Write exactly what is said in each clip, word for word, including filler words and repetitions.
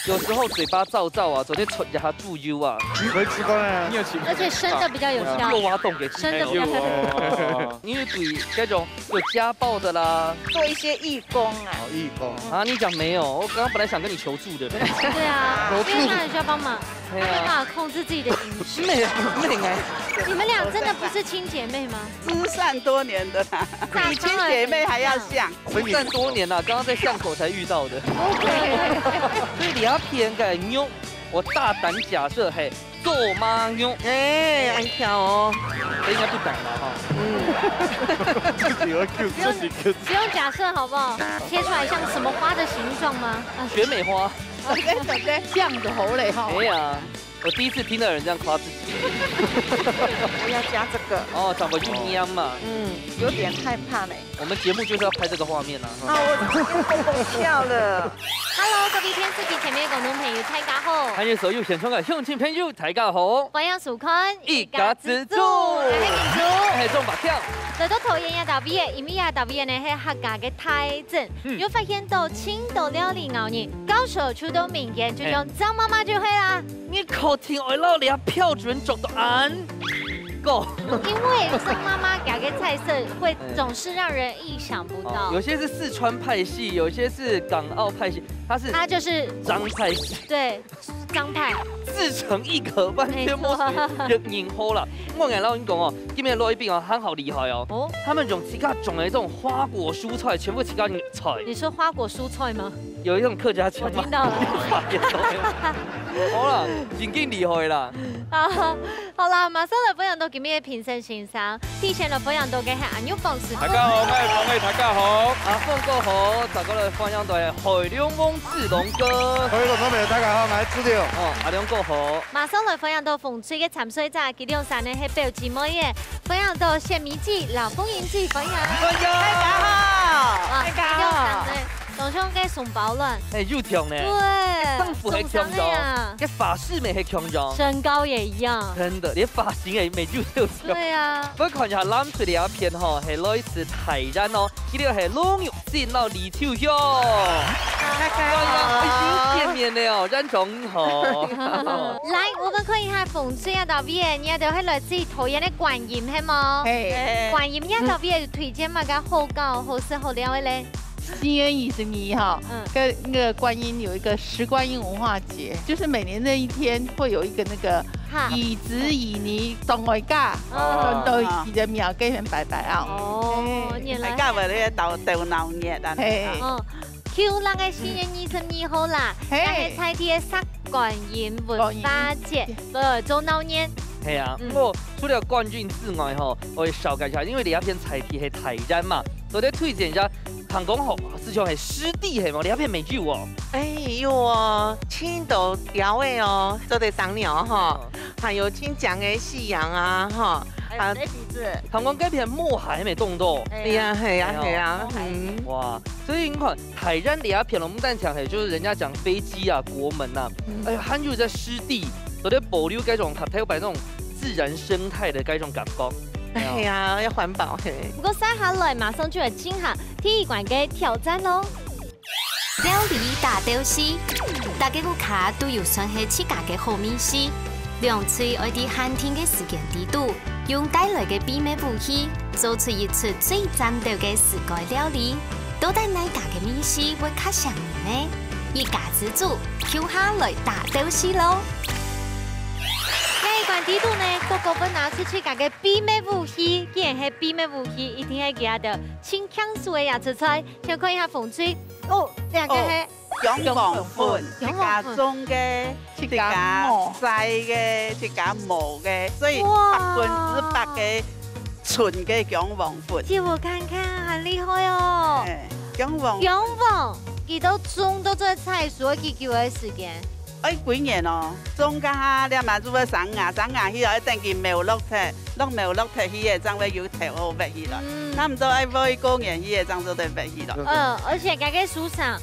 有時候嘴巴燥燥啊，昨天出一下豬油啊，你可以吃飯啊。你有請，而且生的比較有效。又挖洞給自己生的比較有效。哦。因為對這種有家暴的啦。做一些義工啊。哦，義工。啊，你講沒有？我剛剛本來想跟你求助的。對啊，求助。因為他很需要幫忙，他沒辦法控制自己的飲食。沒有，沒有。你們倆真的不是親姐妹嗎？失散多年的啦，比親姐妹還要像。失散多年了，剛剛在巷口才遇到的。OK。所以你要騙个肉，我大膽假設，嘿，做馬肉。哎，恁巧哦。這應該不敢了哈。嗯。自己會Q，自己Q。不用假設好不好？切出來像什麼花的形狀嗎？啊。絕美花。對對對，像个好嘞哈。哎呀，我第一次聽到有人這樣誇自己。不要加這個。哦，長輩就黏嘛。嗯，有點害怕呢。我們節目就是要拍這個畫面啊。啊，我，我笑了。Hello，各位電視機前面的觀眾朋友，大家好。還有所有線上的鄉親朋友，大家好。歡迎收看一家之煮。我係明珠。我係鍾百強。來到桃園這搭位个，因為這搭位呢係客家个大鎮，嗯。有發現到盡多料理𠢕人，高手出到民間，就用張媽媽就會啦。嘿。你確定愛摎這標準做到恁高？因為張媽媽佢个菜色會總是讓人意想不到。哦，有些是四川派系，有些是港澳派系，它是它就是張派系。對， 張派。自成一格，完全無係一人好啦。沒錯。我跟你講哦，今日來賓哦，很好厲害哦。哦。他們用自家種的這種花果蔬菜，全部自家種。你說花果蔬菜嗎？有一種客家腔嗎？我聽到了。好啦，已經厲害啦。啊，好啦，馬上來分享到今日个評審先生。 第一先來歡迎到个係阿玉鳳師傅。大家好，我係鳳仔，大家好。阿鳳哥好，再過來歡迎到係海陸王志龍哥。各位觀眾朋友，大家好，我係志龍。哦，阿龍哥好。馬上來歡迎到紅隊个參賽者，佢兩儕呢係表姊妹个，歡迎到薛美姊摎鳳英姊，歡迎。歡迎。大家好。哇，大家好。佢兩儕呢，當像个雙胞卵。哎，又像呢。對，生父係強壯，雙生个啊。个髮色乜係強壯。身高也一樣。真的，連髮型也沒有。 對啊。𠊎看一下藍隊這片吼，係來自大園哦，佢兜係龍玉珍摎李秋香。大家好。哎，已經見面了哦，園長你好。來，我們看一下紅隊這搭位个，你兜係來自桃園个觀音，係無？嘿。觀音這搭位个有推薦麼个好搞、好食好尞个咧？ 四月二十二號，嗯。跟那個觀音有一個拾觀音文化節，就是每年那一天會有一個那個哈。椅子、椅泥、當外家，哦。轉到佢个廟該片拜拜啊。哦，哎，原來。大家為了鬥，鬥鬧熱啊。嘿。哦，舊曆个四月二十二號啦，嘿。該係在地个拾觀音文化節，觀音。對，做鬧熱。係啊，嗯。不過除了觀音之外吼，𠊎紹介一下，因為這片在地係大園嘛，所以推薦一下 聽講吼，好像係濕地係無？這片乜有哦。哎，有哦，盡多鳥仔哦，做得賞鳥吼，哦。還有盡靚个夕陽啊，吼。還有啊，水筆字。聽講該片霧海乜當多。哎呀，係啊，係啊，哎喲。係啊，嗯。哇，所以你看，大園這片，我們單講係，就是人家講飛機啊、國門啊，嗯。哎呀，還有在濕地，都在保留該種，它，它有把那種自然生態的該種感覺。哎呀，要環保，嘿。不過接下來馬上就來進行 第一關个挑戰囉。料理大鬥敘，大家屋下都有算係自家个好味緒，兩隊愛在限定个時間裡肚，用帶來个秘密武器，做出一出最讚鬥个自家料理。到底哪家个味緒會較餳人呢？一家之煮，共下來大鬥敘囉！第一關裡肚呢，各個會拿出自家个秘密武器，既然係秘密武器，一定愛記得盡搶手个這出菜。 先看一下紅隊。哦，這個係哦，薑黃粉，薑黃粉。自家種个，自家磨。自家曬个，自家磨个，所以哇。百分之百个純个薑黃粉。借我看看，很厲害哦。哎，薑黃粉。薑黃，佢兜種到做得採收幾久个時間？ 愛幾年哦，種該下這馬就會生芽，生芽去愛等佢苗落忒，落苗落忒去个，正會有頭好挖起來。嗯。差毋多愛挖過年去个，正做得挖起來。嗯，而且該個收成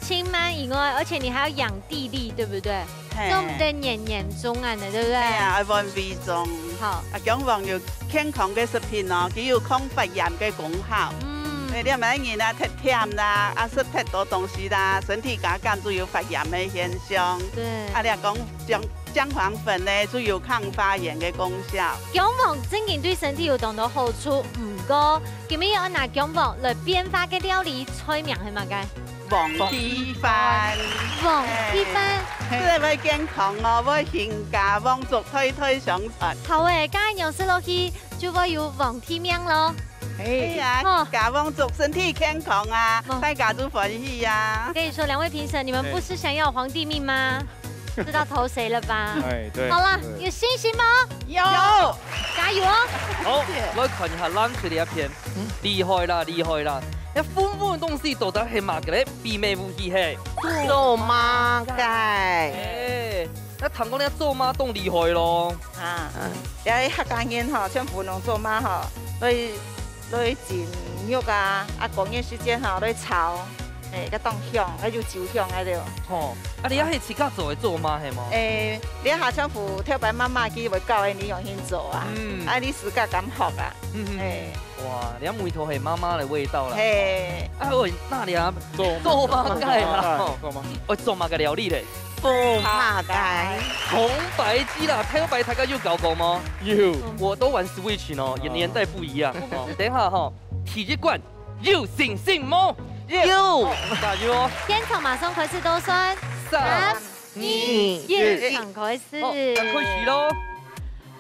盡慢以外，而且你還要養地力，對不對？嘿。種毋得年年種恁呢，對不對？係啊，愛換肥種。好。啊，薑黃有健康个食品哦，佢有抗發炎个功效。嗯。對，你毋係人啊，忒甜啦，啊，食忒多東西啦，身體加減就有發炎个現象。對。啊，你講薑，薑黃粉呢，就有抗發炎个功效。薑黃真經對身體有當多好處，毋過今日愛拿薑黃來變化个料理，菜名係麼个？黃體飯。黃體飯。嘿。這會健康哦，會興家，黃族代代相傳。好誒，該恁樣食落去，就會有黃體命咯。 哎呀，哦。家黃族身體健康啊，哦。大家都歡喜啊。跟你說，兩位評審，你們不是想要皇帝命嗎？知道投誰了吧？哎，對，好了，對。有信心嗎？有。加油哦！好，來看一下藍隊這片。嗯。厲害啦，厲害啦！這粉粉个東西到底係麼个咧？祕密武器係？做麼个？哎，該聽講你做麼當厲害咯？啊，嗯。這客家人吼，全部攏做麼吼，所以 來蒸肉啊，啊，過年時節吼，來炒，誒，該當香，啊，有酒香該了。吼，啊，你也係自家做个做麼係無？誒，這下全部頭擺媽媽佢會教你仰般做啊，嗯。啊，你自家敢學啊？嗯，嗯，嗯。誒。哇，你味道係媽媽个味道啦。嘿。啊，喂，該你啊，做麼个啦？做麼个啦？做麼个？哦，做麼个料理咧？ 紅白雞。紅白雞啦，頭擺大家有搞過嗎？有。我都玩Switch呢，哦。年代不一樣。哦，等一下哈，第一關有信心無？有。加油哦！現場馬上開始倒算。三、三、二、二、一，一。馬上開始。好，那開始咯。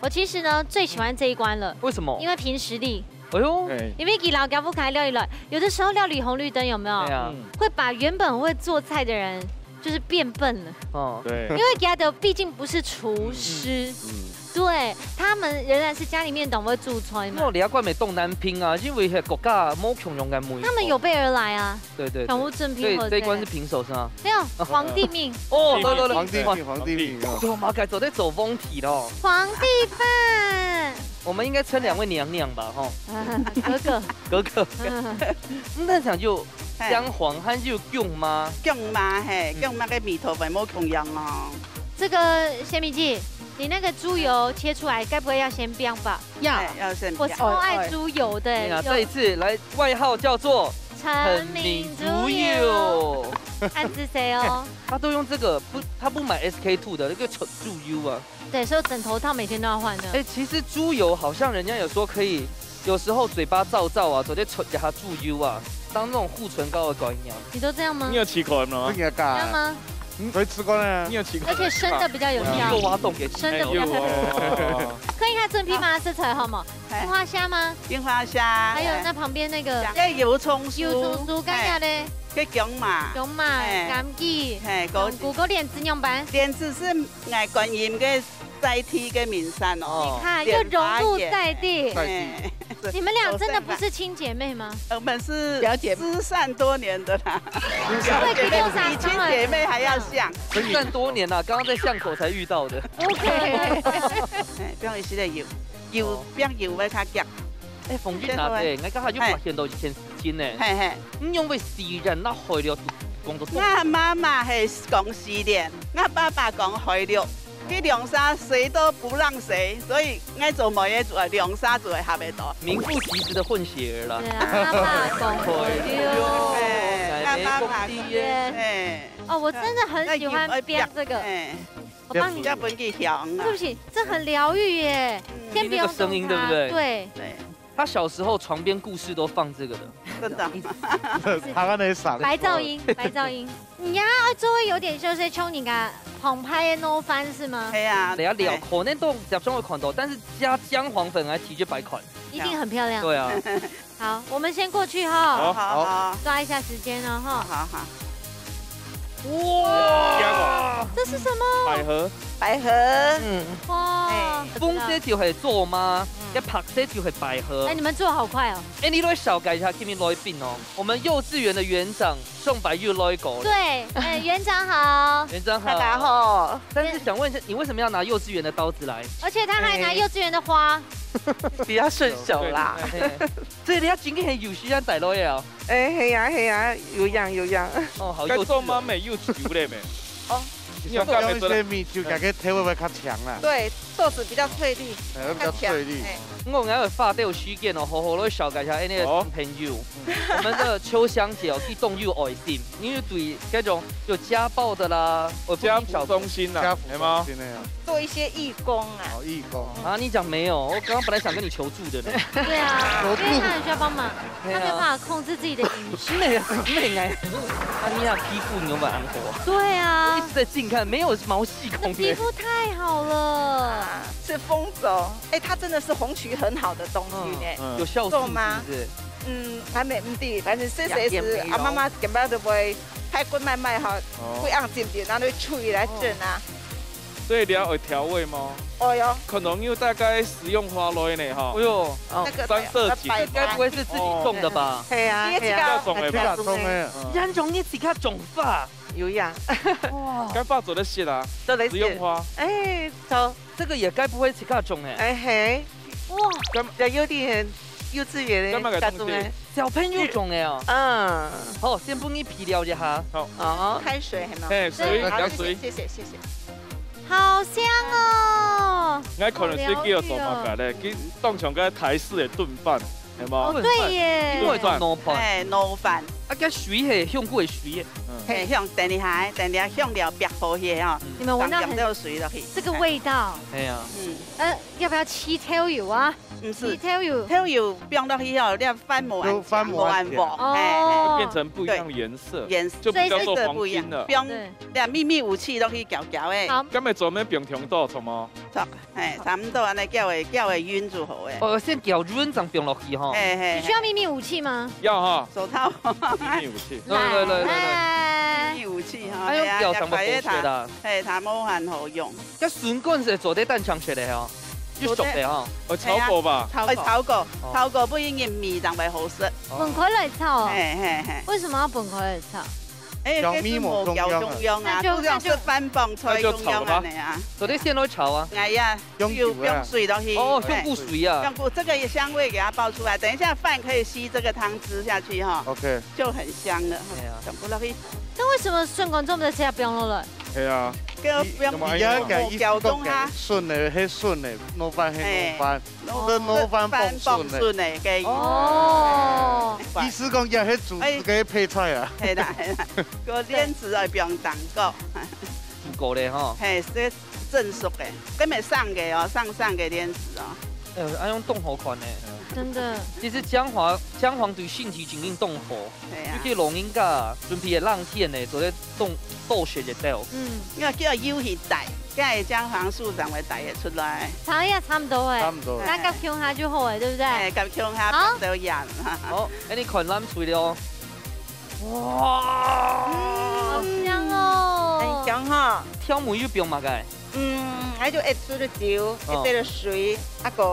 我其實呢，最喜歡這一關了。為什麼？因為憑實力。哎呦。哎。因為佢摎佢屋下料理來，有的時候料理紅綠燈有沒有？對啊。嗯。會把原本會做菜的人 就是變笨了。哦。對。因為佢等畢竟不是廚師，嗯，嗯。對，他們仍然是家裡面當會煮菜嘛。哦，你這關係當難評啊，因為係國家無共樣个味道。他們有備而來啊，對，對，對。全部準備好。所以這一關是平手是嗎？沒有，皇帝命。哦，對，對，對。皇帝命，皇帝命啊。做麼个做得做皇帝咯？皇帝飯。我們應該稱兩位娘娘吧，吼。哥哥。哥哥。嗯。嗯，那想就 嘿。薑黃還有薑嫲。薑嫲，嘿，嗯。薑嫲个味道會無共樣哦。這個鹹米姐，你那個豬油切出來，該不會要先煸吧？要。嘿，要先煸。我超愛豬油的。哎，哎。對啊，有。這一次來，外號叫做陳明豬油。陳明豬油。暗示誰哦？他都用這個，不，他不買S K two的，那個豬，豬油啊。 對，所以枕頭套每天都要換的。哎，其實豬油好像人家有說可以，有時候嘴巴燥燥啊，做得出一下豬油啊，當那種護唇膏的概念。你都這樣嗎？你有試過無？真的假的？這樣嗎？嗯，可以吃過呢。你有試過？而且生的比較有效。你又挖洞給生的比較有效。哎呦。可以看正批嗎？色彩好嗎？哎。櫻花蝦嗎？櫻花蝦。還有那旁邊那個。該油蔥酥。油蔥酥，該樣嘞？哎。該薑嫲。薑嫲，哎。枸杞，嘿，枸杞。枸杞，枸杞蓮子仰般？蓮子係 𠊎觀音个在地个名產哦。哦。你看，又融入在地。在地。哎，你們倆真的不是親姐妹嗎？我們是表姐妹。失散多年的啦。會比較比親姐妹還要像。失散多年啦，剛剛在巷口才遇到的。OK。哎，不好意思的，有，有，哦。比較有的較強。哎，鳳玉啊，對，我剛好又發現到一件事情呢。嘿，嘿。你因為時間那海了，講到我媽媽係講時間，我爸爸講海了。 該兩儕誰都不讓誰，所以𠊎做妹仔就兩儕就會合得到。名副其實的混血兒啦。對啊，阿爸講過，對。哎，阿爸講，哎。哦，我真的很喜歡編這個。哎。我幫你。比較分佢香啊。對不起，這很療癒耶。嗯。先不用動它。聽那個聲音，對不對？對。對。他小時候床邊故事都放這個的。真的。他剛才閃。白噪音，白噪音。 你呀，愛做有點像是像人家澎湃个弄飯是嗎？係啊。等下聊，哎。可能都接上會看到，但是加薑黃粉還提絕擺款。一定很漂亮。對啊。好，我們先過去哈。好，好，好。抓一下時間哦，哈。好，好。哇！這是什麼？百合。百合。嗯。哇，哎。紅色就係做嗎？嗯。該白色就係百合。哎，你們做好快哦。哎，你來紹介一下，今日來賓哦。我們幼稚園的園長 上擺又來過了。對，哎，園長好。園長好。大家好。但是想問一下，你為什麼要拿幼稚園的刀子來？而且他還拿幼稚園的花。比較順手啦。對，對，對。所以你這真个係有時間帶來个哦。哎，係啊，係啊，有影，有影。哦，好幼稚哦。該做麼个有酒咧無？哦。你有教佢做啦？用一些米酒，感覺頭會比較強啦。對，豆子比較翠綠，哎，會比較翠綠。較強，哎。毋過𠊎愛花兜時間哦，好好來紹介一下𠊎个朋友。我們的秋香姐哦，佢當有愛心，因為對該種有家暴的啦，或者家扶中心啦，家扶係嗎中？心个啊，做一些義工啊。好義工。啊，你講沒有？我剛剛本來想跟你求助的呢。對啊，求助因為他很需要幫忙，他對啊沒有辦法控制自己的飲食。妹妹哎，啊，你想欺負你有沒有安活？對啊一，直在近看，沒有毛細那孔的。皮膚太好了。是豐州，哎，它真的是紅麴很好的東西呢。嗯有酵素夠嗎是不是？嗯，還沒，毋知，反正細細時，養顏美容啊，媽媽根本就會開骨賣賣哈，哦會按靜靜，然後就出來整啊。所以你愛調味嗎？哦喲，可能有大概食用花類呢哈哎。呦，那個三色堇拜該不會是自己種的吧？係啊，你自己係啊，這種的吧自家種个，嗯人種你自家種花，有呀，哇，該花做得食啊，做得食用花。哎，走，這個也該不會自家種哎？哎嘿，哇，這有點幼稚園幹嘛給的家中哎，小朋友種的哦。嗯，好，先幫你皮了一下。哦，開水還蠻好。嘿，水，好，加水。謝謝謝謝謝謝。好香哦。𠊎可能係叫做麼个咧？佢當像个台式的燉飯，係無？哦，對耶。因為種蘿蔔，哎，蘿蔔，啊，該水係香菇个水。嘿，香，等一下，等一下香料煏好去吼，你們聞到很放點水落去。這個味道，哎呀，嗯，呃，要不要揤豆油啊？毋係，揤豆油。豆油放落去吼，你飯無恁就飯無恁無恁黃，哦嘿，變成不一樣的顏色，嘿，顏色就比較做黃金了。色不一樣，放對，兩咪咪有刺落去攪攪誒，好，今日做咩放糖多，做麼？嘿，差毋多安尼攪會攪會勻就好誒。哦，先攪勻正放落去吼。嘿嘿，你需要秘密武器嗎？要哈，手套，秘密武器。來來來來來，哎秘密武器吼，還有攪上个嘿啊，火水啦。嘿，它無恁好用。該筍乾係做得單淨食个吼，有熟个吼。哦，炒過吧？哎，炒過哦，炒過，不然人味正會好食。分開來炒哦。嘿嘿嘿，為什麼要分開來炒？哎，攪米無共樣啊這係無攪共樣啊，那就就像食飯放菜共樣安尼啊。做得先來炒啊。哎呀，用油啊有用水落去。哦，嘿香菇水啊。香菇，這個香味給它爆出來，等一下飯可以吸這個湯汁下去哈， OK，就很香了。哎呀全部落去，那為什麼筍乾做毋得直接放落來？係啊，這個用你要講意思攪動它講，筍个係筍个，蘿蔔係蘿蔔，這蘿蔔放筍个。筍个，可以。哦，意思講也係煮這個配菜啊。係啦係啦，個蓮子愛放當多。煮過咧吼。嘿，這蒸熟个，根本生个哦，生生个蓮子哦。哎呦，哎用凍好款呢。真的。其實薑黃薑黃對身體真正當好，係啊尤，其老人家準備个冷天呢，做得凍多食一兜。嗯，因為叫油去帶，該个薑黃素正會帶得出來。差也差毋多哎差。毋多。咱佮共下就好哎，對不對？哎，佮共下好放到鹽。好，哎，你看咱水了哦。哇，好香哦。很香哈。調味有放麼个？嗯，還有一滴个酒，哦一滴个水，啊個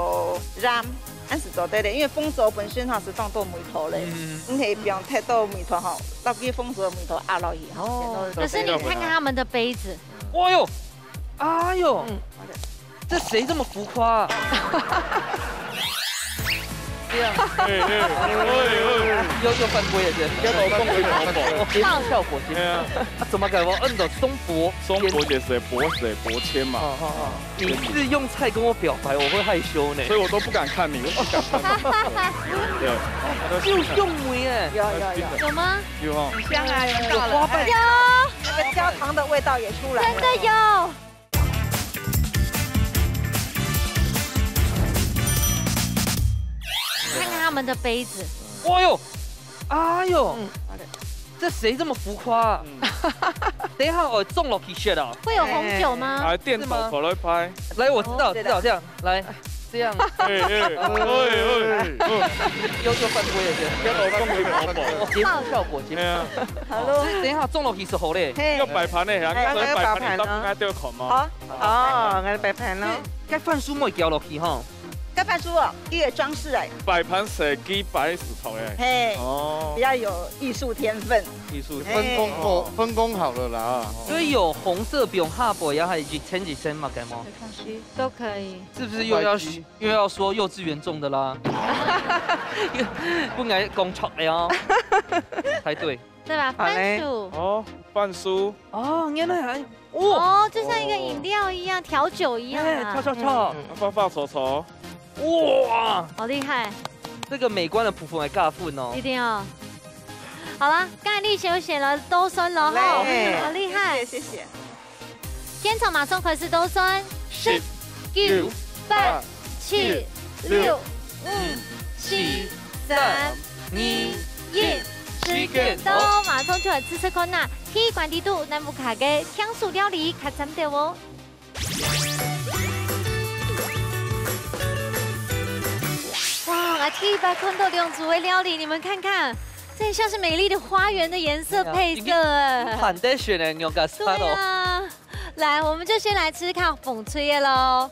鹽，恁係做得个。因為豐州本身吼係當多梅頭咧，嗯，你係放忒多梅頭吼，落去豐州个梅頭壓落去吼。哦可是你看看他們的杯子，哎呦，哎呦，嗯這誰這麼浮誇啊？這樣，哎哎哎哎，又又犯規了，這該老公會好不好？節目效果，節目哎呀，啊，怎麼改？我按照中博，中博就是博士博千嘛，哦哦哦，你是用菜跟我表白，我會害羞呢。所以我都不敢看你，我不敢看你。對，就用梅哎，有有有，有哈。香啊，有到了。有花瓣哎那個焦糖的味道也出來了。真的有。看看他們的杯子，哎呦，哎呦，嗯這誰這麼浮誇啊？等一下，我中落去食啊！會有紅酒嗎？哎，電腦跑來拍，來，我知道，知道，這樣來，這樣，哎哎哎哎，又又犯規了，這樣。該老公會好不好？節目效果，節目效果。哎呀，所以等一下中落去係好咧。嘿要擺盤呢，然後哎要擺盤，要擺盤呢你到該都要看嗎？好，哦，𠊎擺盤咯。該番薯莫攪落去吼。該番薯哦，一個裝飾哎，擺盤設計擺石頭誒。嘿，哦比，較有藝術天分。藝術分工好，分工好了啦。所以有紅色放下背，然後還有一層一層嘛，該麼？都可以。是不是又要又要說幼稚園種的啦？不應該講錯了哦。猜對。對吧？好嘞番薯。哦，番薯，哦，原來還哦，哦，就像一個飲料一樣，調酒一樣哎，啊錯。錯錯，花花草草，哇，好厲害！這個美觀的部分還加分哦。一定要。好了，該你就選了多酸了哈，好厲害！謝謝，謝謝。現場馬上開始多酸，十、九、八、七、六、五、四、三、二、一，時間到，馬上就來試試看吶，第一關底肚，南屋下个香酥料理較讚兜哦。 哇，來第一擺看到兩組个料理，你們看看，這很像是美麗的花園的顏色配色哎。對啊，已經很得選了，用个啥咯？對啊，來，我們就先來吃看紅隊个咯。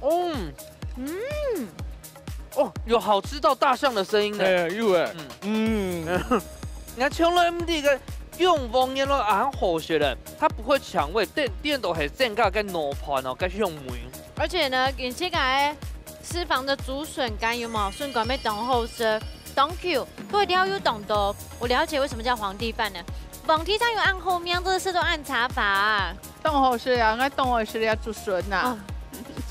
嗯，嗯，哦，有好吃到大象的聲音呢。哎，有哎，嗯，嗯，你看，從來毋知个用黃油咯，啊，好食个。 佢毋會搶味，顛顛倒係增加个濃度哦，个香味。而且呢，佢這個私房个竹筍乾有無？筍乾乜當好食，當Q，配料又當多。我了解為什麼叫皇帝飯呢？皇帝飯有恁好名，都係都恁差法啊。當好食啊，𠊎當好食啊，竹筍啊，哦。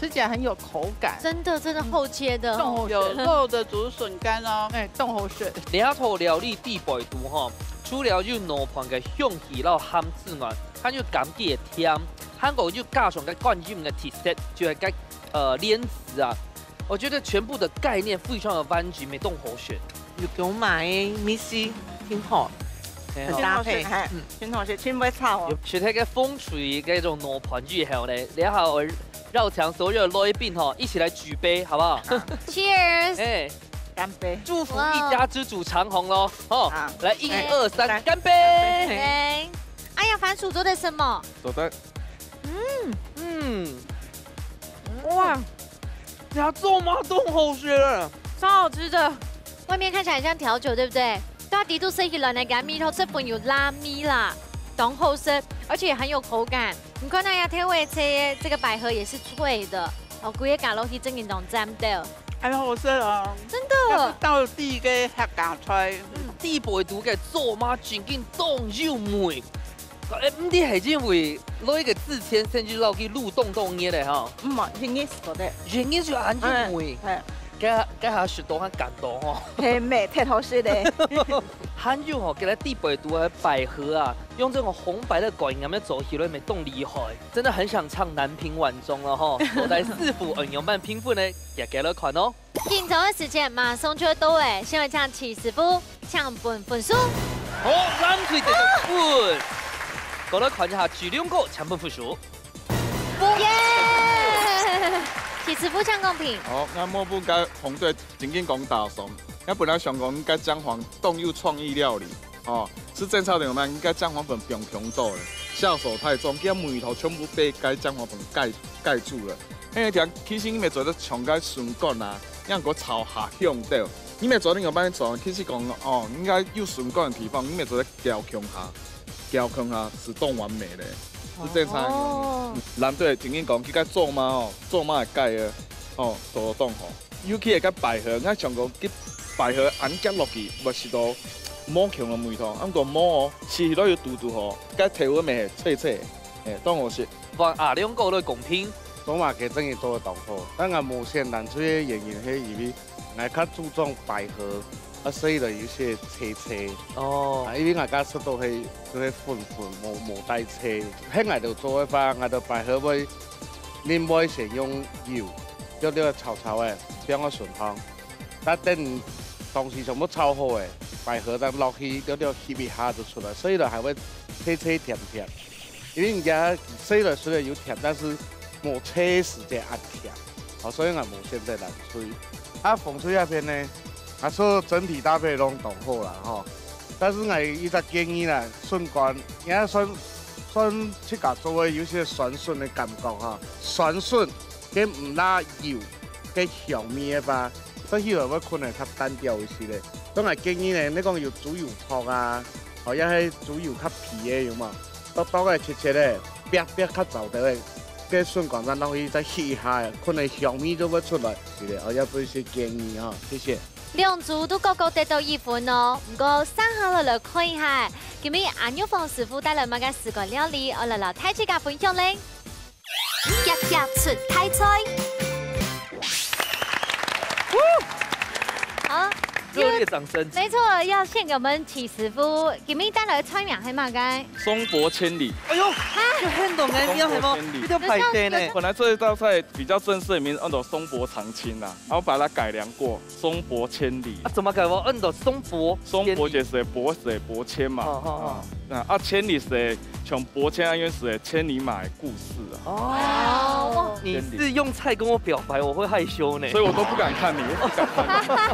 吃起來很有口感。真的，真的厚切的。當好食。有肉的竹筍乾哦。哎，當好食。這套料理底背肚吼，除了有濃度个香氣摎鹹 之外，還有柑桔个甜，還過又加上个觀音个特色，就係个，呃，蓮子啊。我覺得全部的概念非常的完整，乜當好食。有給我買的米西，挺好，哎，很搭配。挺好吃，哎，嗯。挺好吃，挺會炒哦。有，食這個紅隊个這種濃湯以後呢，然後邀請所有的來賓吼，一起來舉杯，好不好？Cheers！哎，乾杯！祝福一家之煮長紅咯，吼！好。來，一、哎，二、三，三。乾杯！乾杯！哎呀，番薯做的什麼？做得。嗯，嗯，哇，這做麼當好食啊！超好吃的，外面看起來很像調酒，對不對？但係底肚食起來呢，个味道十分有辣味啦，當好食，而且也很有口感。你看那呀，調味這這個百合也是脆的，哦，歸個咬落去真正當讚的。很好吃哦，真的。這是道地个客家菜。嗯，底背肚个做麼正經當有味。 哎，毋知係因為來个之前先去落去滷凍凍个咧吼。毋係，一日做得。一日就恁樣味。哎，哎。該該下食到還感動吼。係，乜忒好食咧。還有吼，佢个底背肚个百合啊，用這種紅白个觀念來做起來，乜當厲害，真的很想唱南屏晚鐘了吼。到底師傅恁樣般評分呢，也給了款哦。 緊張个時間馬上就會到咧，先來請徐師傅，請分分數。好，藍隊得到分。過來看一下，徐龍哥請分分數。耶！徐師傅請公平。好，𠊎無分該紅隊正經講打爽，𠊎本來想講該薑黃當有創意料理，哦，係正常个嘛，應該薑黃粉放強多咧，下手太重，該味道全部被該薑黃粉蓋蓋住了。 嘿，聽，其實你乜做得像該筍乾啊，樣个炒下香兜。你乜做得用般做，其實講哦，應該有筍乾个地方，你乜做得攪共下，攪共下係當完美咧，係正常个。哦。嗯，藍隊正經講，佢个做麼哦，做麼會蓋个，哦，做到當好。尤其係該百合，𠊎想講，佢百合恁夾落去，會食到無共个味道，毋過無哦，食起來又堵堵好，該頭尾乜係脆脆，嘿，當好食。 換阿良哥來公平。做麼个正經做得當好，但𠊎無選藍隊个原因係因為𠊎較注重百合，啊，所以就有些脆脆。哦。啊，因為𠊎家食到係就係粉粉，無無帶脆。係𠊎兜做个話，𠊎兜百合會另外先用油，略略炒炒个，放个順湯。但等東西全部炒好个，百合正落去，略略翕一下就出來，所以就還會脆脆甜甜。 因為人家雖然雖然有甜，但是無脆時節恁甜，哦，所以𠊎無選擇藍隊。啊，紅隊該片呢，啊，說整體搭配攏當好啦，吼。但是𠊎一隻建議啦，筍乾，人家酸酸自家做个有些酸筍个感覺哈，酸筍 跟毋罅油个香味个話，食起來會可能較單調一些咧。所以𠊎建議呢，你講有豬油殼啊，哦，也係豬油較肥个有無？薄薄个切切个，煏煏較燥个，个筍乾正落去再翕一下，可能香味就會出來，係咧。哦，也做一些建議哈，謝謝。兩組都各各得到一分哦，毋過，接下來來看一下，今日阿玉鳳師傅帶來麼个時光料理，愛來摎大自家分享咧。 夾夾出大菜。好，熱烈掌聲。沒錯，要獻給我們徐師傅。今日帶來个菜名係麼个？松柏千里。哎喲，就很懂哎，你要什麼？松柏千里。你都排隊呢。本來這道菜比較正式的名字叫做松柏長青啊，然後把它改良過，松柏千里。啊，怎麼改？我按照松柏千里。松柏就是柏，是柏千嘛。哦，哦，哦。啊，啊，千里是像柏千里，因為是千里馬的故事啊。哦，你是用菜跟我表白，我會害羞呢。所以我都不敢看你，我不敢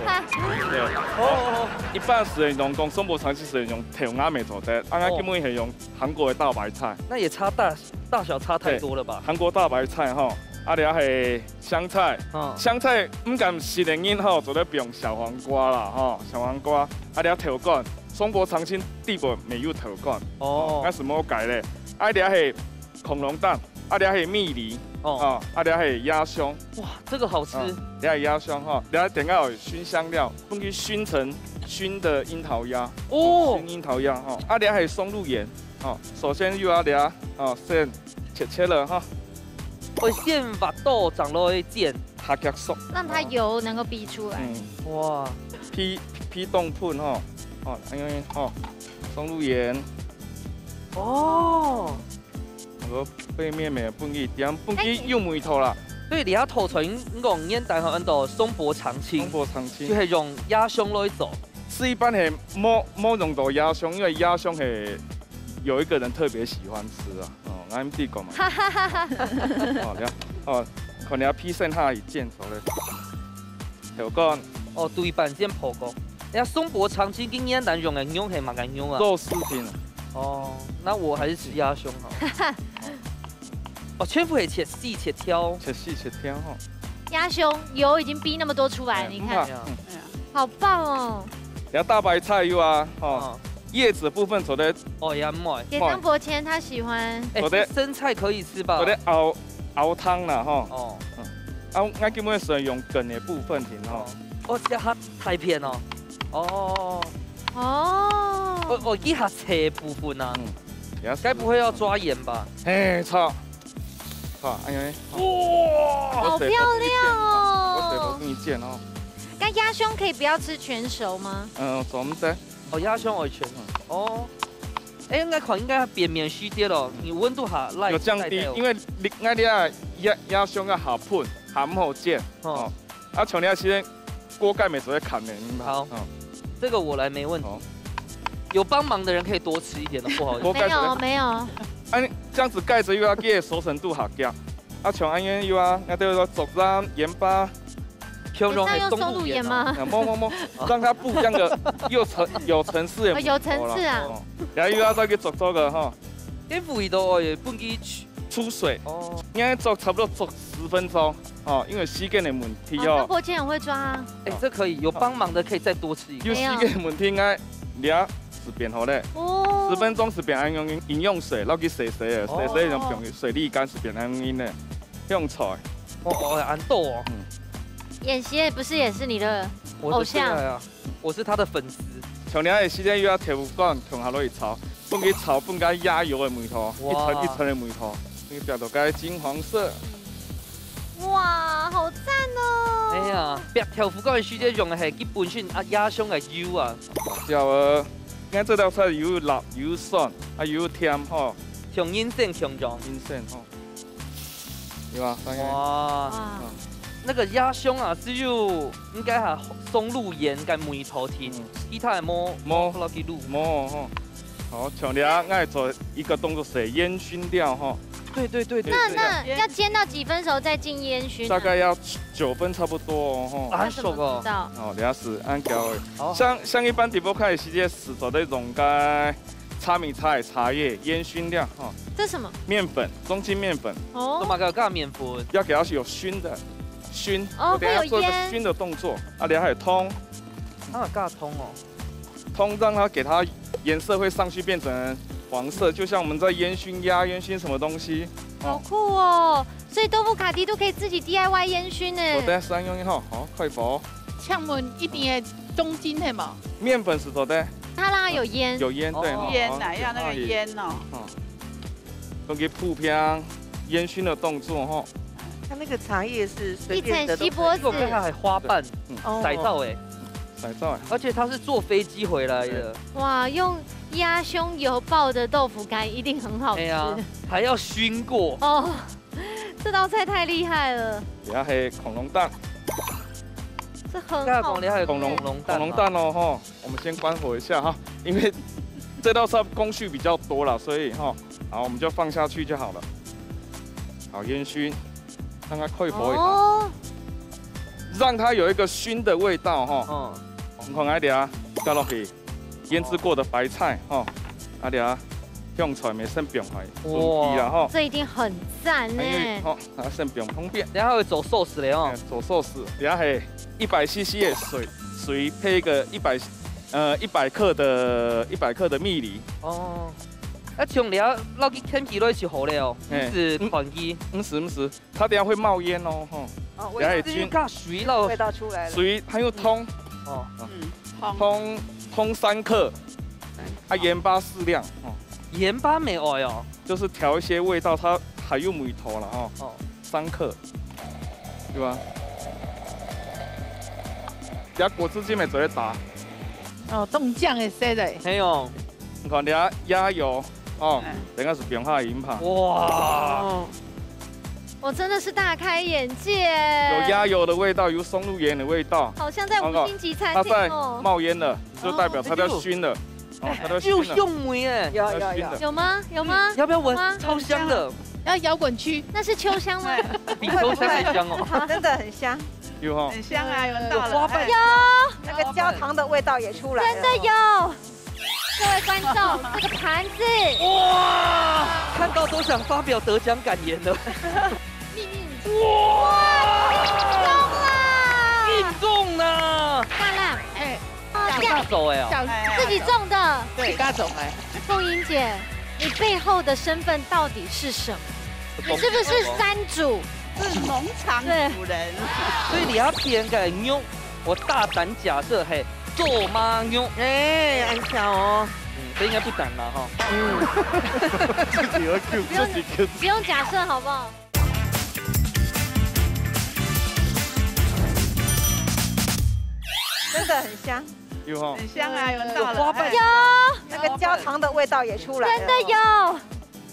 看你。對。哦，哦，哦。一般係用講松柏長青係用豆芽來做得，啊，𠊎根本係用韓國的大白菜。那也差大，大小差太多了吧？對，韓國大白菜吼，啊，這係香菜，嗯。香菜毋敢食个人吼，做得放小黃瓜啦吼，小黃瓜，啊，這豆乾，松柏長青底部乜有豆乾，哦。哦，該係無改咧，啊，這係恐龍蛋，啊，這係蜜梨，哦。哦，啊，這係鴨胸。哇，這個好吃。嗯，這係鴨胸吼，這等下有燻香料，分佢燻成燻的櫻桃鴨，哦。燻櫻桃鴨吼，啊，這係松露鹽。 哦，首先又愛這，哦，先切切了哈。哦，先挖刀正落去煎。下腳熟。讓它油能夠逼出來。嗯。哇。皮，皮凍粉哈，哦，因為，哦，松露鹽。哦。然後背面乜分佢點，分佢有味道啦。所以這下頭前你講原單吼，安到松柏長青，松柏長青。就係用鴨胸來做。 係一般係無，無用到鴨胸，因為鴨胸係有一個人特別喜歡吃啊。哦，𠊎毋知講嘛。哦，了，哦，可能要披上下一件，好嘞。豆乾。哦，對半煎火鍋。哎呀，松柏長青跟原單用个肉係麼个肉啊？肉絲品啊。哦，那我還是吃鴨胸好了。哦，全部係切絲切條。切絲切條吼。鴨胸油已經逼那麼多出來，哎，你看。嗯。 好棒哦！然後大白菜又啊，哦，哦。葉子部分做得，哦，也毋愛。給張伯謙，他喜歡。哎，做得，生菜可以吃吧？做得熬，熬湯啦，吼。哦。嗯。啊，𠊎今日係用梗个部分定，吼。哦，哦，這下大片哦。哦。哦。哦，哦，一下切部分啊。嗯。也是。該不會要抓鹽吧？嘿，著。 好，哎呀，哇，好漂亮哦！我隨手給你煎哦。那鴨胸可以不要吃全熟嗎？嗯，做毋得。哦，鴨胸愛全熟。嗯。哦。哎，應該看應該變面細啲咯，你溫度下來。有降低，因為你，𠊎這鴨，鴨胸要下噴，下毋好煎。哦。哦。啊，像你時間鍋蓋乜做得看呢，明白？好。哦。這個我來沒問題。好。有幫忙的人可以多吃一點的，不好意思。鍋蓋做得，沒有，沒有。 哎，這樣子蓋著又要記得熟成度下降。啊，像恁樣又啊，那都要說竹鹽、鹽巴，平常用松露鹽嗎？啊，無，無，無，讓它不一樣的，有層，有層次的，哦，有層次啊。哦，然後又要再去做做个哈。跟味道哦，也不給出，出水。哦。應該做差不多做十分鐘，哦，因為時間的問題哦。哦，那伯謙很會抓啊。哎，這可以，有幫忙的可以再多吃一個。有時間的問題，應該你啊，係變好咧。哦。十分鐘係變恁樣飲用水，落去洗洗个，哦。洗洗用水瀝乾係變恁樣个，用菜。哦，哦，恁多哦。嗯。演戲不是也是你的偶像？我的最愛啊，我是他的粉絲。像你个時間又要豆乾同下落去炒，分佢炒，分佢鴨油的味道，哇。一層一層的味道，你表到該金黃色。 哇，好讚哦！哎呀，煏豆腐乾个時節用个係佢本身啊，鴨胸个油啊。辣椒啊，你看這道菜又辣又酸，啊又甜吼。像人參共樣。人參吼。有啊，大概。哇，哇。嗯。那個鴨胸啊，係有應該係松露鹽个味道定，嗯。其他个無，無。無落去滷。無吼。 好，像這下，𠊎做一個動作係煙燻料吼。對，對，對，對，那，對。那要煎到幾分熟再進煙燻呢？大概要九分差不多哦，吼。啊，要怎麼知道？哦，這下係恁樣个。好。像，像一般直播開始係做得用該茶米茶的茶葉煙燻料，吼。這什麼？麵粉，中筋麵粉。哦。做麼个加麵粉？要給它有燻的，燻。哦，我等一下做一個燻的動作。會有煙。啊，這下還有糖。啊，加糖哦。 通常它給它顏色會上去變成黃色，就像我們在煙燻鴨、煙燻什麼東西。好酷哦！所以豆腐卡地都可以自己D I Y煙燻呢。做得，使用一下，好，快火。請問一定要中筋係無？麵粉係做得。它讓它有煙。有煙，對，哦。吼，煙啊，好，要那個煙哦。好。用一個普遍煙燻的動作，吼。它那个茶叶是随便的都可以。一层锡箔紙。这个我看它还花瓣，嗯，哦。色燥欸。色燥欸。而且它是坐飞机回来的。对。哇，用鸭胸油爆的豆腐干一定很好吃。哎呀，还要熏过。哦，这道菜太厉害了。底下是恐龙蛋。这很好吃。那恐龙还有恐龙，恐龙蛋吗？恐龙蛋哦，吼。 我们先关火一下哈，因为这道菜工序比较多啦，所以哈，好，我们就放下去就好了。好，烟熏，让它快火一下，哦。让它有一个熏的味道哈。嗯。你看，啊，等下加落去腌制过的白菜哈，啊，等下香菜也先放下去，哇。准备啦哈。这一定很赞呢。因为，吼， 啊，先放旁边。等下还会做寿司嘞哦。哎，做寿司，等下嘿，一百C C的水，水配一个一百，呃，一百克的，一百克的蜜梨。哦。啊，像你要落去牽起落去就好了哦，嘿。毋使團佢。毋使，毋使，它等下会冒烟哦，吼。哦，等下已经味道，加水了。味道出来了。水还有通，哦。嗯，通。通，通三克，啊，盐巴适量，哦。盐巴無愛哦。 就是调一些味道，它還有味道了哈。哦。三克，對吧？等下果汁機乜做得打。哦，凍醬个色个。嘿哦。你看，等下鴨油哦，嗯。等下係放下去嘛。哇。哦。我真的是大开眼界。有鴨油的味道，有松露鹽的味道。好像在五星級餐廳哦。它在冒煙了，就代表它在熏了。 哦，它都熏了。就香味欸。有，有，有。有吗？有吗？嗯，要不要闻？有吗？超香的。要摇滚区。那是秋香吗？比秋香还香哦。真的很香。有哈。很香啊，有闻到了。有花瓣。哎。有。那个焦糖的味道也出来了。真的有。各位观众，这个盘子。哇！看到都想发表得奖感言了。命运哇！哇，中了！命中了！漂亮。哎，好，自家做个哦。小，自己种的。对。自家种个。凤英姐，你背后的身份到底是什么？你是不是山主？是农场主人。对。所以你要骗个牛，我大胆假设，嘿，做马牛。哎，恁巧哦。嗯，这应该不难啦，哈。嗯。自己要Q，不用，自己Q。不用假设，好不好？ 真的很香。有哈。很香啊，有闻到了。有花瓣。哎。有。那个焦糖的味道也出来了。真的有。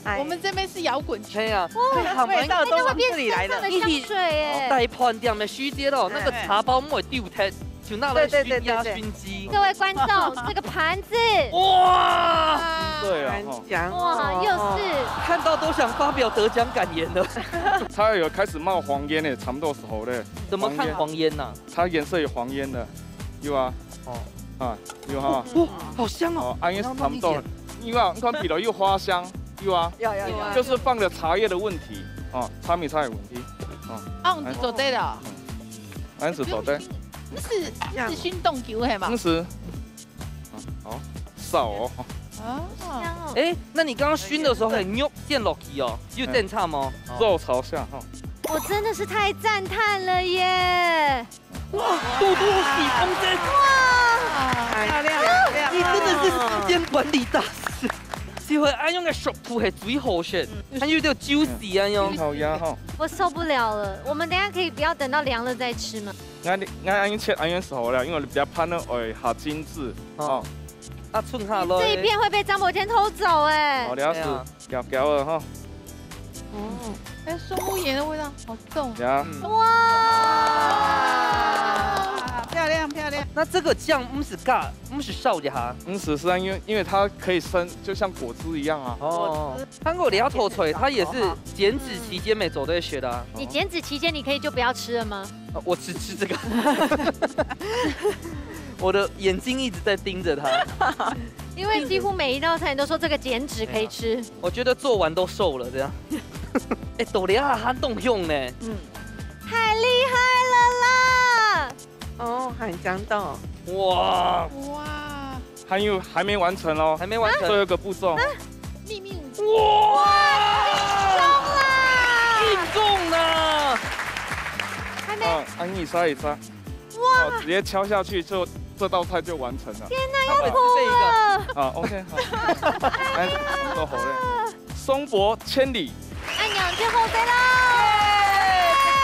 哎。我们这边是摇滚区。对啊，哇，对，好，味道都往这里来了。那个会变身上的香水耶。大饭店个时节咯，哎。那个茶包莫丢掉，就拿来熏鸭、对，对，对，对。熏鸡。各位观众，这个盘子。哇！对啊，哈。很香。哇，又是。看到都想发表得奖感言了。它有开始冒黄烟了，差不多时候了。怎么看黄烟呐？黄烟。 它颜色有黄烟的，有啊。哦。啊，有哈。哦，好香哦。哦，啊，因为差不多。我要弄一点。有啊，你看皮头有花香，有啊。有，有，有。就是放了茶叶的问题，哦，茶米茶的问题，哦。啊，毋係做得了。嗯，啊，毋係做得。毋係，毋係熏凍久係嘛？毋係。嗯，好，少哦。哦。香哦。哎，那你刚刚熏的时候，很肉陷落去哦，有点差吗？嗯。肉朝下哈。我真的是太赞叹了耶！ 哇，嘟嘟喜风筝。哇！漂亮，漂亮。你真的是时间管理大师，就係恁樣个速度係最好个，嗯。還有這个juicy恁樣。好呀吼。我受不了了，我们等一下可以不要等到凉了再吃吗？俺，俺恁樣切恁樣就好了，因為你比較怕那會下精緻，哦。哦。啊，剩下來。这一片会被张伯骞偷走哎。好，了解。对啊。 攪攪了哈。哦，哎，松露鹽的味道好重。呀。嗯。哇！漂亮，漂亮。那這个醬毋係加，毋係少一下？毋係，是因為，因為它可以生，就像果汁一樣啊。哦，果汁。看過兩道菜，它也是減脂期間乜做得食啊。你減脂期间，你可以就不要吃了吗？ 呃，我只吃這個。我的眼睛一直在盯著它。因為幾乎每一道菜你都說這個減脂可以吃。對啊。我覺得做完都瘦了，這樣。哎，豆芽還當香呢。嗯。太厲害了啦！哦，還講到。哇。哇。還有，還沒完成哦。還沒完成。最後一個步驟。啊？秘密武器。哇！命中啦！命中啦！還沒。啊，啊，你刷一刷。 哇！哦，直接敲下去，就，這道菜就完成了。天哪，要哭了！啊，OK，好。哎，都好了。松柏千里。哎呀，就好得了！耶！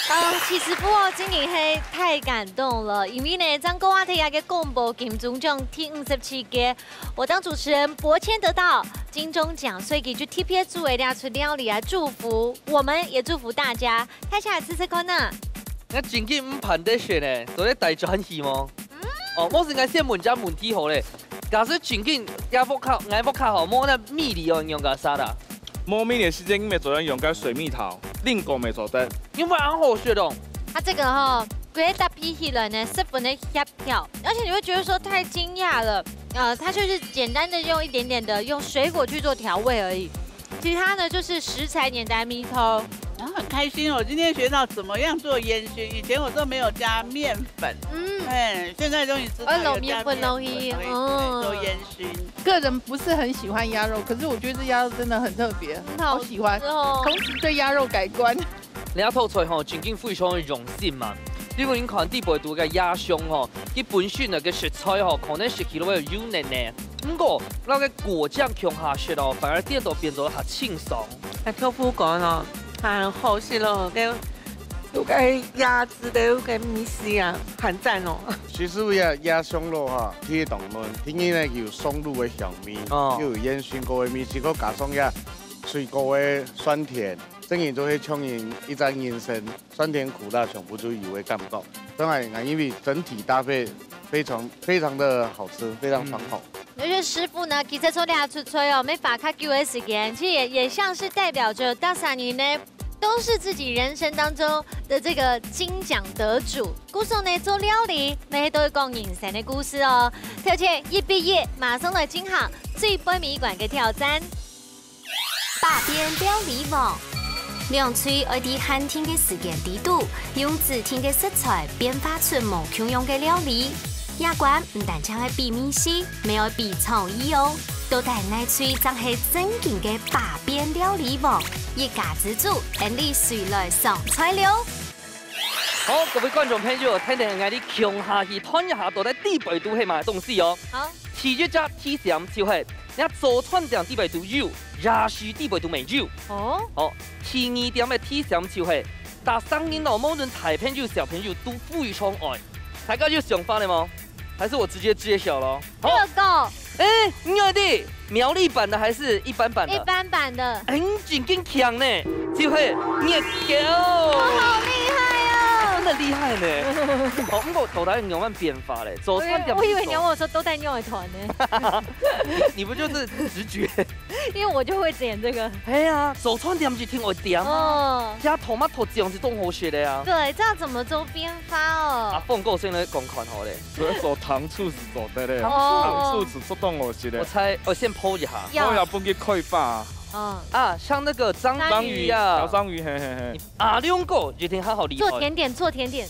啊，其實不過真的係太感動了，因為呢，張哥啊，佢个公布金鐘獎第五十七屆，我當主持人伯謙得到金鐘獎，所以佢就特別做了這出料理來祝福我們，也祝福大家。大家來試試看啊！那真正毋盼得選呢，做得大轉去無？哦，我是愛先問隻問題好咧。假使真正這屋下，𠊎屋下吼，無那米粒哦，用个沙拉。無米粒个時間，你乜做得用个水蜜桃，蘋果乜做得。因為恁好食哦。它這個哈，歸搭配起來呢，十分的協調，而且你會覺得說太驚訝了。呃，它就是簡單的用一點點的用水果去做調味而已，其他呢就是食材簡單米透。然後很開心，我今天學到怎麼樣做煙燻，以前我都沒有加麵粉，嗯，哎，現在終於知道有加麵粉，我老麵粉容易，對，嗯，做煙燻。個人不是很喜歡鴨肉，可是我覺得這鴨肉真的很特別，很好吃哦。好喜歡，同時對鴨肉改觀。這道菜吼，真經非常个用心嘛。你看，你看底背肚个鴨胸吼，佢本身个食材吼，可能食起來會有油膩膩，毋過，摎个果醬共下食哦，反而顛倒變做較清爽。該豆腐乾哦，還好食咯，該有該鴨子个該味緒啊，還讚哦。其實這鴨胸肉哈，第一當嫩，第二呢有松露个香味，哦，又有煙燻過个味緒，再加上這水果个酸甜，真經就係像人一隻人生，酸甜苦辣全部都有个感覺。當然，因為整體搭配非常非常的好吃，非常爽口。嗯。 有些師傅呢，其實做這出菜哦，沒花較久的時間，其實也，也像是代表著大三年呢，都是自己人生當中的這個金獎得主。故所呢，做料理，乜都會講人生的故事哦。挑戰一比一，馬上來進行最尾一關个挑戰。 百變料理王。兩隊愛在限定个時間裡肚，用指定个食材變化出無共樣个料理。這關毋單淨愛比味緒，乜愛比創意哦。到底哪隊正係正經个百變料理王？一家之煮，𫣆俚隨來上菜了。 好，各位觀眾朋友，跈等𠊎俚共下去看一下，到底底背肚係麼个東西哦。好。第一隻題目就係，若早餐店底背肚有，夜市底背肚乜有。哦。好，第二點个題目就係，逐儕人哦，無論大朋友、小朋友都非常愛。大家有想法了無？還是我直接揭曉咯？好。熱狗。 欸，你愛的，苗栗版的還是一般版的？一般版的。欸，你真經強呢，就係熱狗。我好厲害哦！真的厲害呢。哦，毋過到底仰般變化咧？早餐店，我以為，我以為你要問我說都帶尿的團呢。你，你不就是直覺？因為我就會點這個。係啊，早餐店一定會點啊。哦。加tomato醬係當好食个啊。對，這樣怎麼做變化哦？啊，鳳哥先來講看好咧。 所以做糖醋係做得个，哦。糖醋係做當好食个。我猜，我先剖一下。要。我要分佢開吧。嗯。啊，像那個章魚啊。章魚，小章魚，嘿，嘿，嘿。阿良哥一定還好厲害。做甜點，做甜點。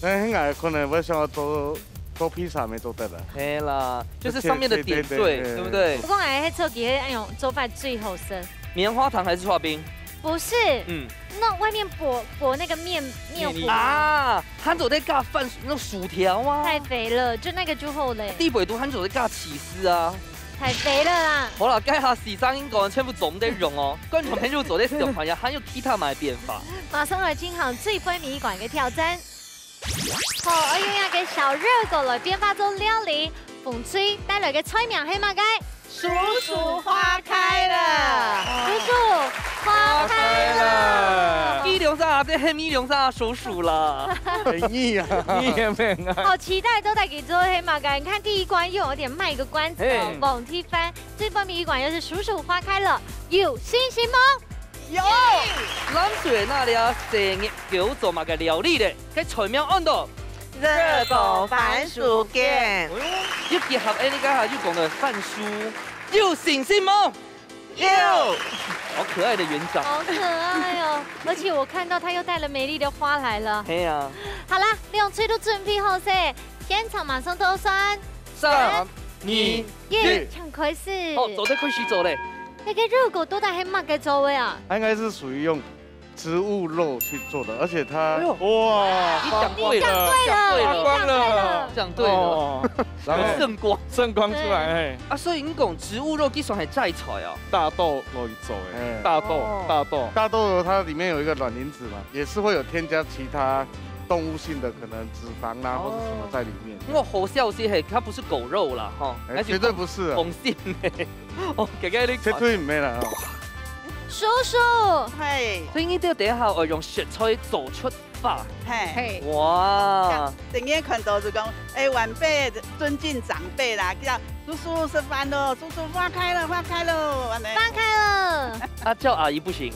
欸，𠊎可能會想要做，做披薩，乜做得啦。係啦，就是上面的點綴，對，對，對，對。對不對？不過𠊎還做給那種做飯最好吃。棉花糖還是刨冰？不是。嗯。 那外面裹，裹那個麵，麵糊。麵衣。啊，還做得加飯，那種薯條啊。太肥了，就那個就好了。底背肚還做得加起司啊。太肥了啦。好啦，該下四聲音講全部總得用哦。觀眾朋友做得小朋友還有其他麼个變化？馬上來進行最尾一關个挑戰。好，愛用一個小熱狗來變化做料理，紅隊帶來个菜名係麼个？ 鼠鼠花開了。鼠鼠花開了。米龍沙，這係米龍沙，鼠鼠啦。很膩啊。你也沒啊。好期待到底佢做係麼个。你看第一關又有點賣個關子哦，嘿。罔第番，這關第一關又係鼠鼠花開了，有信心嗎？有。藍隊哪裡啊？生日狗做麼个料理咧？該菜名安到 熱狗番薯捲。哎喲，又結合𫣆俚該下又講个番薯，有信心無？有。好可愛的園長。好可愛哦！而且我看到他又帶了美麗的花來了。係啊。好啦，兩隊都準備好勢，現場馬上倒算，三、二、一，一。請開始。好，做得開始做咧。該个肉粿到底係麼个做个啊？它應該是屬於用植物肉去做的，而且它，哎呦，哇，你講對了，講對了，講對了，講對了。哦，然後聖光，聖光出來，嘿。啊，所以你講植物肉，其實還在菜哦。大豆肉做的，哎。大豆，哦。大豆。大豆它裡面有一個卵磷脂嘛，也是會有添加其他動物性的可能脂肪啦，哦。或者什麼在裡面。我好笑是嘿，它不是狗肉啦，哈，哎，它是絕對不是啊。紅心的。哦，這個你絕對毋係啦，哦。叔叔，嘿。所以你這底下愛用食材做出發。嘿。嘿。哇。等於看到就講，哎，晚輩尊敬長輩啦，叫叔叔食飯咯，叔叔花開了，花開了，恁呢。花開了。啊，叫阿姨不行。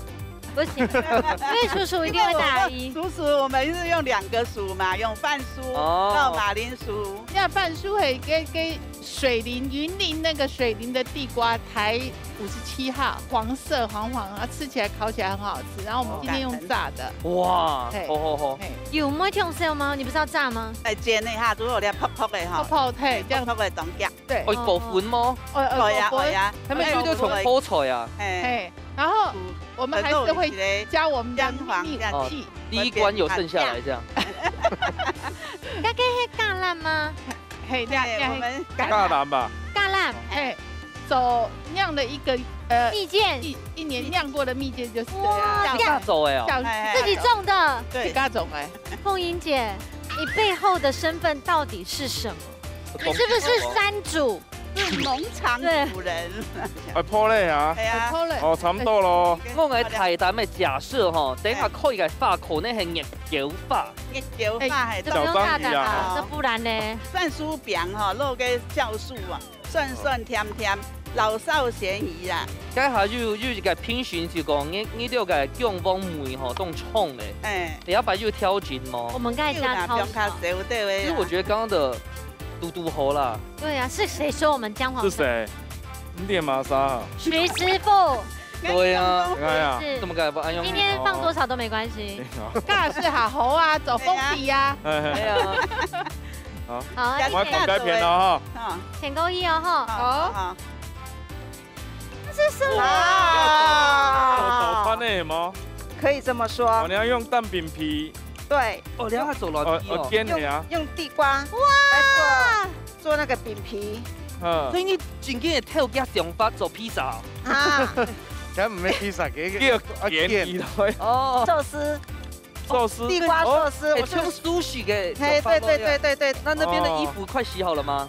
不行，因為叔叔一定會打阿姨。因為我們，叔叔，我們是用兩個叔嘛，用番叔，哦。還有馬鈴薯。那番叔嘿，跟，跟水梨，雲林那個水梨的地瓜，台五十七號，黃色黃黃，然後吃起來、烤起來很好吃。然後我們今天用炸的。哦。哇，嘿。好，好，好。嘿。有沒有忒燒嗎？你不是要炸嗎？哎，煎一下，如果有點泡泡的哈。泡泡，嘿，這樣。泡泡的當香。對。會過分嗎？哦，哦，會啊，過分。會啊。他們就在從泡菜啊。哎。嘿。 然後我們還是會加我們的秘密武器。哦，第一關有剩下來這樣。該个係橄欖嗎？嘿，那，對，那我們橄欖。橄欖吧。橄欖。嘿，走釀的一個，呃，蜜餞。一，一年釀過的蜜餞就是這樣。哇，小，這樣走的哦。小，哎，自己種的。對。自家種的。鳳英姐，你背後的身份到底是什麼？你是不是山主？ 是農場主人。對。哎，破例啊。哎呀。破例。哦，差不多咯。我个大膽个假設吼，等下開个花可能係月桂花。月桂花係，哎，這不用大膽啊，小章魚啊。這不然呢？哦，番薯餅吼，落个酵素啊，酸酸甜甜，老少咸宜啦。該下有，有一個評審就講，你，你這個薑黃味吼，當重咧。哎。你要不要有調整嗎？我們剛才加超少。有啦，不用較少，對啊。其實我覺得剛剛的 堵堵好啦。對啊，是誰說我們薑黃色？是誰？你點麼儕啊？徐師傅。對啊。哎呀，是。怎麼改不按用力？今天放多少都沒關係。哦。該係好好啊，做封底啊。哎，哎。對啊。好。好，我要講該片了哈。啊。請各位哦，哈。好。好。 這是什麼？啊。有早餐的嗎？可以這麼說。哦，你要用蛋餅皮。對。哦，你要做卵皮哦。哦，哦，煎的啊。用，用地瓜，哇，來做，做那個餅皮。嗯。所以你真正有這个想法做披薩哦？啊。這毋係披薩，這個，這個啊，煎。煎。哦。壽司。 壽司。地瓜壽司，哦，我是，欸，像壽司个，嘿，對，對，對，對，對，對。那那邊的衣服快洗好了嗎？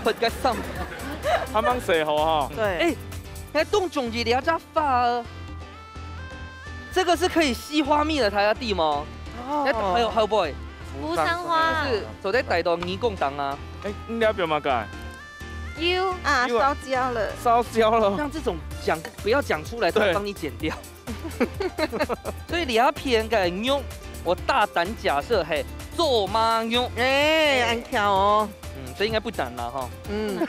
哦。應該上。還吂洗好哈。對。欸，還當中意這隻花啊，這個是可以吸花蜜的，它要滴嗎？哦。欸，還有，還有無？扶桑花。就是做得帶到耳公當啊。欸，你了解嗎？有。啊，有啊。燒焦了。燒焦了。像這種講，不要講出來，他會幫你剪掉。對。 所以這片个肉，我大膽假設，嘿，做馬肉。欸，恁巧哦。嗯，這應該不難啦，哈。嗯。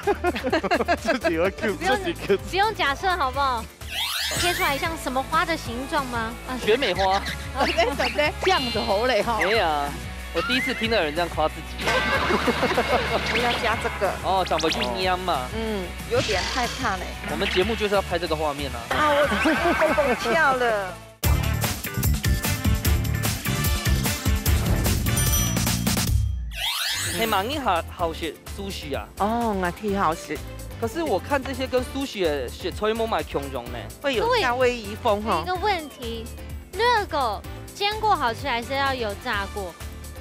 自己會Q自己。不用，不用假設，好不好？貼出來像什麼花的形狀嗎？啊。絕美花。哦，對，對，對，這樣子好嘞，哈。沒有啊，我第一次聽到有人這樣誇自己。不要加這個。哦，長輩就黏嘛。嗯，有點害怕嘞。我們節目就是要拍這個畫面啊。啊，我已經蹦蹦跳了。 係麼人好，好食壽司啊？哦，𠊎忒好食。可是我看這些跟壽司个食材無麼共樣呢。會有夏威夷風吼。對。有一個問題，熱狗煎過好吃還是要油炸過？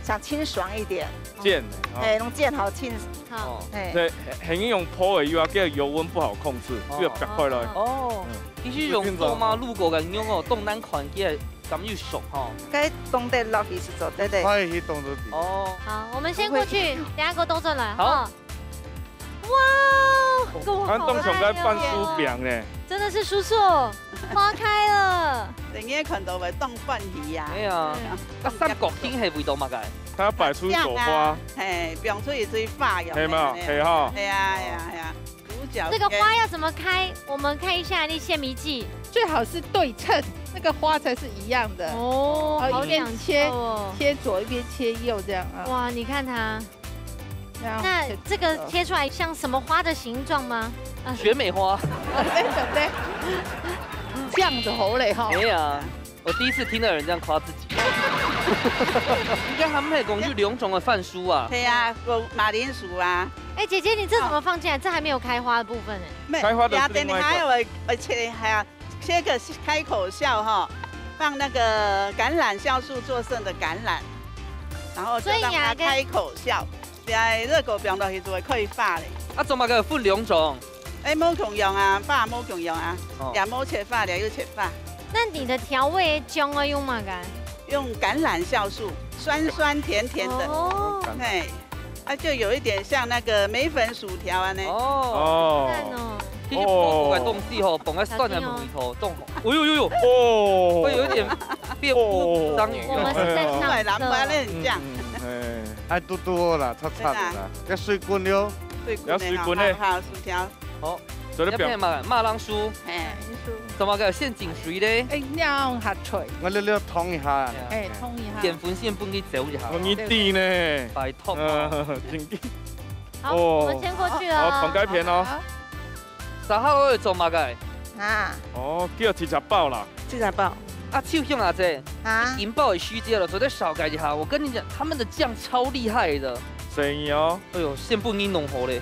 想清爽一點。煎的，哦。欸，用煎好清。好。哦。欸。對，很，很容易泡的，又要，這個油溫不好控制，哦。又要趕快來。哦。嗯。 其實用刀嫲擼過个肉哦，當難看，佢會感覺熟吼。該當得落去係做得个。佢會去當做底。哦。好，我們先過去，等下給我動轉來，好。哈。哇，哦，跟我好像該番薯餅呢。真的是叔叔，花開了。等下看到會當歡喜呀。係啊，對。啊，三角形係為著麼个？佢愛擺出一朵花。係啊，係，放出一蕊花，有無？係嘛，係哈。係啊，係啊，係啊。 豬腳煎。這個花要怎麼開？我們看一下那些祕技。最好是對稱。那个花才是一样的。哦，好讲究哦。一边切，切左一边切右这样啊。哇，你看它，这样切，那这个切出来像什么花的形状吗？啊，选美花。哦，对，对，对。这样子好嘞哈。哎呀，我第一次听到有人这样夸自己。应该还没讲就两种的番薯啊。对啊，有马铃薯啊。哎，姐姐，你这怎么放进来？这还没有开花的部分哎。没，开花的是另外一个。等一下我，我切一下，切个开口笑哈，放那个橄榄酵素做成的橄榄，然后就让它开口笑。所以啊，跟，对啊，热狗放落去就会开花嘞。啊，做么个分两种？哎，无共样啊，花无共样啊，哦。也无切花，也有切花。那你的调味酱要用么个？用橄榄酵素，酸酸甜甜的。哦。嘿。 它就有一点像那个梅粉薯条啊呢。哦。哦。赞哦。其实火锅个东西吼，放个蒜个味道，当好。哎呦呦呦，哦。会有一点变乌章鱼啊。我们是在上色。对，蓝白嫩酱。嗯，嗯，哎，哎，嘟嘟好啦，擦擦的啦，对啦。要水滚了。水滚的哈，要水滚的。好，好，薯条。好，做得表。要配嘛，马铃薯。哎。马铃薯。怎么个陷阱水嘞？哎，你要用下水。我略略烫一下。哎，烫一下。淀粉先分佢走一下。我一滴呢。拜托嘛。呃，真的。好，哦。我们先过去了。好，同该片哦。好。啥好会做嘛个？啊。哦，叫七十包啦。七十包。啊，秋香阿姐，啊。银包的虚假了，昨天少改一下。我跟你讲，他们的酱超厉害的。谁哦？哎呦，先不给你弄好嘞。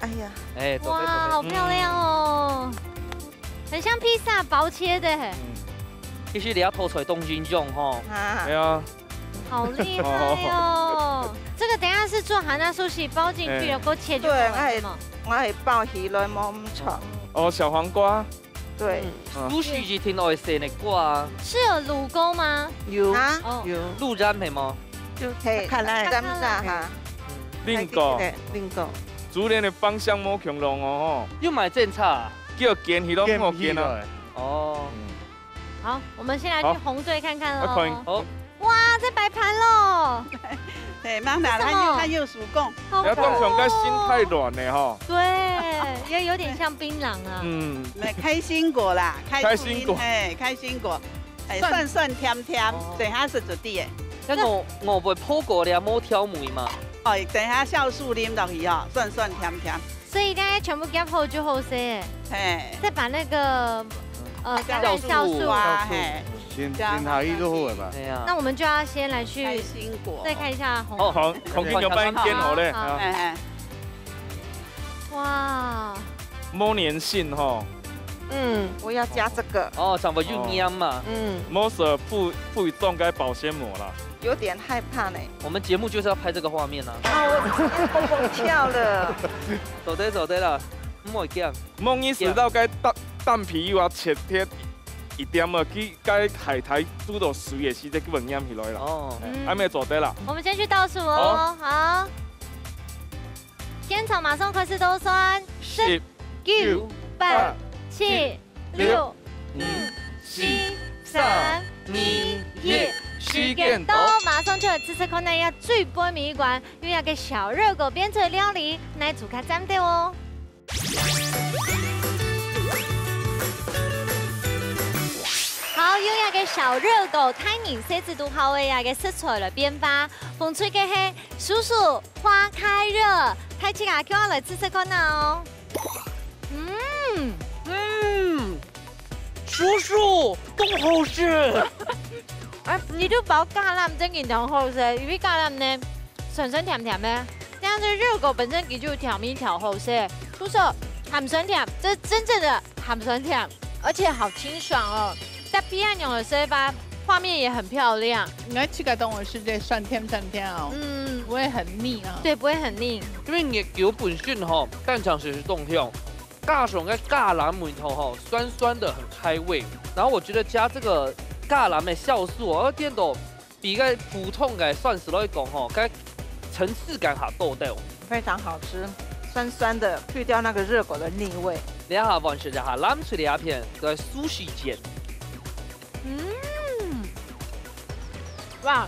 哎呀。哎，走开，哇，走开。好漂亮哦。嗯。很像披萨薄切的。嗯。其实你要偷出来东西用吼。啊。对啊。 好厉害哦！这个等一下是做hana sushi，包进去，哎。然后切就好了，对，是吗？我会，我会包起来，无咁长。哦，小黄瓜。对。嗯。嗯。Sushi一定要有西瓜啊。是有泸沟吗？有。啊？哦。有。泸然系吗？就嘿，看来。看看啦。嗯。另个。另个。煮饭的方向无共样哦，吼。又买煎炒啊？叫煎起都无煎啊。煎起来。哦。嗯。 好，我们先来去红队看看咯。好。好。哇，在摆盘咯。嘿，慢慢来，为什么？还有，还有手工。好酷哦。不要动手，该心太软了哈。对，也有点像槟榔啊。嗯。没，开心果啦，开心果。开心果。哎，开心果。哎，酸酸甜甜，哦。等下食就对了。那我，我不会破果了，没挑梅嘛。哦，等下酵素啉落去哦，酸酸甜甜。 所以大家全部夹好就好势。嘿。再把那个，呃，橄榄酵素。酵素啊，嘿。先，先下去就好了吧？哎呀。那我们就要先来去开心果。再看一下红。哦，黄，黄金牛掰煎好嘞。好。啊。哎，哎。哇。没粘性吼。嗯，我要加这个。哦，上面有黏嘛。嗯。没事，不，不会中该保鲜膜啦。 有点害怕呢。我们节目就是要拍这个画面啊。啊，我直接蹦蹦跳了。走的，走的啦，莫讲。莫意思到该蛋，蛋皮又要切切一点啊，佢该海苔煮到水也是这个问题起来了。哦。哎，嗯。还没做得啦。我们先去倒数哦。好。好。现场马上开始倒算。十、十、九、九、八、八、七、七、六、六、五、五、四、四、三、三、二、二、一，一，时间到。时间到，马上就来试试看，那要最尾一关，用一个小热狗变成的料理，来煮个战斗哦。好，用一个小热狗，太阳晒至都好个一个食材来变化，风吹个系叔叔花开热，大自家叫我来试试看啊哦。 嗯，嗯，叔叔，真好吃。哎，你就包橄榄正經當好食，因為橄欖呢，酸酸甜甜个，這樣子熱狗本身佢就調味調好食，就說鹹酸甜，這是真正的鹹酸甜，而且好清爽哦。搭配恁樣个食法，畫面也很漂亮。你看這個東西是在酸甜酸甜哦，嗯，不會很膩啊。對，不會很膩。因為你有本身吼，蛋黃是凍香， 加上个橄欖味道吼，酸酸的很開胃。然後我覺得加這個橄欖的酵素哦，會變到比个普通个酸食來講吼，該層次感較多兜。非常好吃，酸酸的，去掉那個熱狗的膩味。你下完食一下藍色的一片，个壽司煎。嗯，哇，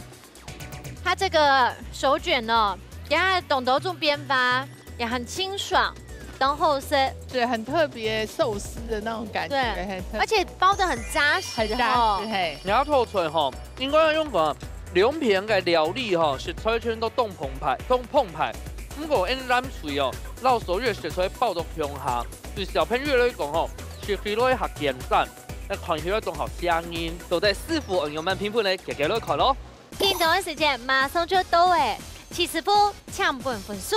它這個手捲呢，給它的懂得種編發也很清爽，當好食。對，很特別壽司的那種感覺，對，很特別。而且包得很扎實，很扎實，吼。嘿。你要透出來吼，應該要用个兩片个料理吼，食材全都當豐沛，當豐沛。毋過，恁藍水哦，摎所有食材包到共下，對小朋友來講吼，食起來較簡單，那看起來當好食人。到底師傅愛仰般評分呢？遽遽來看咯。 緊張个時間馬上就到欸，徐師傅請分分數。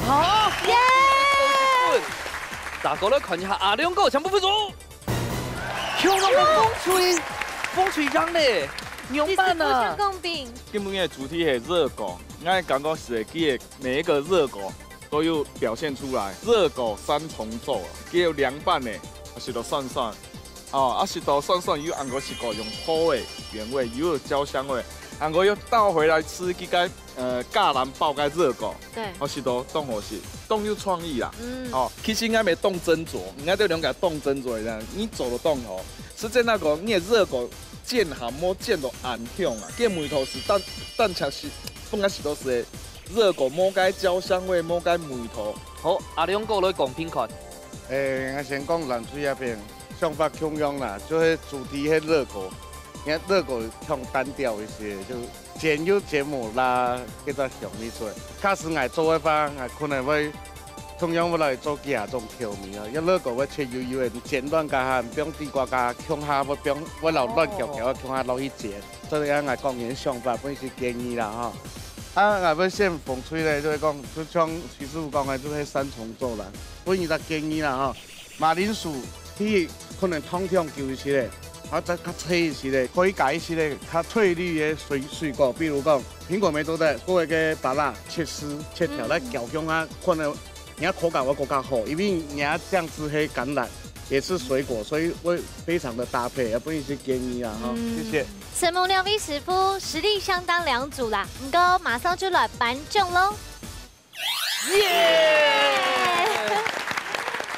好，耶！再過來看一下阿良哥，請分分數。強強个風吹，風吹贏咧，仰般啊？徐師傅請公平。今晡日个主題係熱狗，𠊎感覺係佢个每一個熱狗都有表現出來，熱狗三重奏啊，佢有涼拌个，還係都酸酸。 哦，啊，食到酸酸又恁个食過用好个原味，又有焦香味，恁个又倒回來食這個，呃，橄欖包个熱狗，對。哦，食到當好食，當有創意啦。嗯。哦，其實應該無當斟酌，應該對兩個當斟酌一樣，你做到當好。實際那個，你个熱狗煎下，莫煎到恁香啊，該味道係單，單淨係，本來食到係熱狗，無該焦香味，無該味道。好，阿良哥來講評看。 誒，𠊎先講藍隊這片，想法共樣啦，就係主題係熱狗，因為熱狗較單調一些，就煎又煎無啦，該隻香味出來。假使𠊎做个話，𠊎可能會共樣會來做幾下種口味啊，因為熱狗會切幼幼个，煎卵加下，放地瓜加，共下會放，會摎卵攪攪，共下落去煎。 這個𠊎講你个想法，分你个建議啦吼。啊，𠊎會選紅隊咧，就係講，就像徐師傅講个，就係三重奏啦，分你个建議啦吼。馬鈴薯，佢可能燙燙久一些咧，啊，再較脆一些咧，可以加一些咧較翠綠个水，水果，比如講蘋果乜做得，過一個芭樂切絲，切條來攪香啊，可能 你看口感會更加好，因為你看這樣子係橄欖，也是水果，所以會非常的搭配，也分你个建議啊，哈。嗯。謝謝。承蒙兩位師傅實力相當兩組啦，毋過馬上就來頒獎咯。耶！